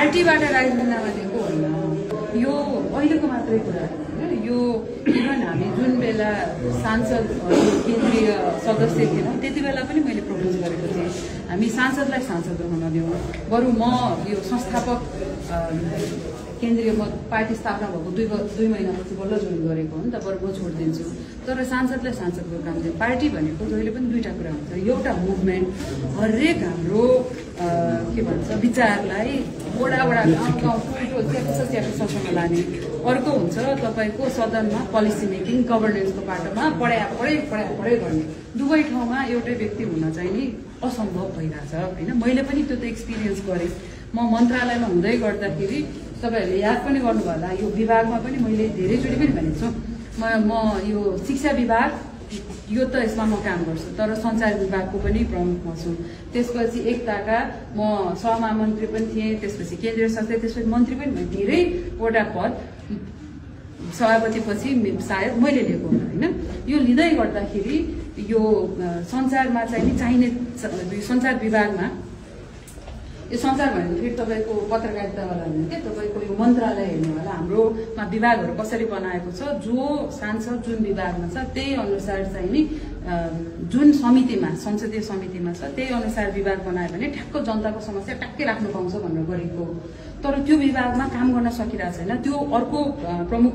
पार्टीबाट राजीनामा दिएको होइन, यो अहिलेको मात्रै कुरा होइन। यो इभन हामी जुन बेला सांसद केन्द्रीय सदस्य थिएनौँ त्यति बेला पनि मैले प्रपोज गरेको थिएँ, हामी सांसदलाई सांसद रहन नदिउँ, बरु म यो संस्थापक केन्द्रीय पार्टी स्थापना भएको 2 महिनापछि बल्ल जोइन गरेको हो नि त, बरु म छोडिदिन्छु। तर सांसदलाई सांसदको काम दियो। पार्टी भनेको जहिले पनि दुईटा कुरा हुन्छ, एउटा मुभमेन्ट, हरेक हाम्रो के भन्छ विचारलाई वडा गाउँ च्यापिसम्म लाने, अर्को हुन्छ तपाईँको सदनमा पोलिसी मेकिङ गभर्नेन्सको बाटोमा पढाइ गर्ने। दुवै ठाउँमा एउटै व्यक्ति हुन चाहिँ नि असम्भव भइरहेछ होइन। मैले पनि त्यो त एक्सपिरियन्स गरेँ। म मन्त्रालयमा हुँदै गर्दाखेरि तपाईँहरूले याद पनि गर्नुभयो होला, यो विभागमा पनि मैले धेरैचोटि पनि भनेको छु, म यो शिक्षा विभाग यो त यसमा म काम गर्छु, तर सञ्चार विभागको पनि प्रमुख म छु। त्यसपछि एकताका म सहमहामन्त्री पनि थिएँ, त्यसपछि केन्द्रीय सचिव, त्यसपछि मन्त्री पनि भएँ। धेरैवटा पद सभापतिपछि सायद मैले लिएको होइन। यो लिँदै गर्दाखेरि यो सञ्चारमा चाहिँ नि चाहिने सञ्चार विभागमा यो संसार भनेको फेरि तपाईँको पत्रकारितावाला होइन क्या, तपाईँको यो मन्त्रालय हेर्नु होला, हाम्रोमा विभागहरू कसरी बनाएको छ, जो सांसद जुन विभागमा छ त्यही अनुसार चाहिँ नि जुन समितिमा संसदीय समितिमा छ त्यही अनुसार विभाग बनायो भने ठ्याक्क जनताको समस्या ट्याक्कै राख्नु पाउँछ भनेर गरेको। तर त्यो विभागमा काम गर्न सकिरहेको छैन। त्यो अर्को प्रमुख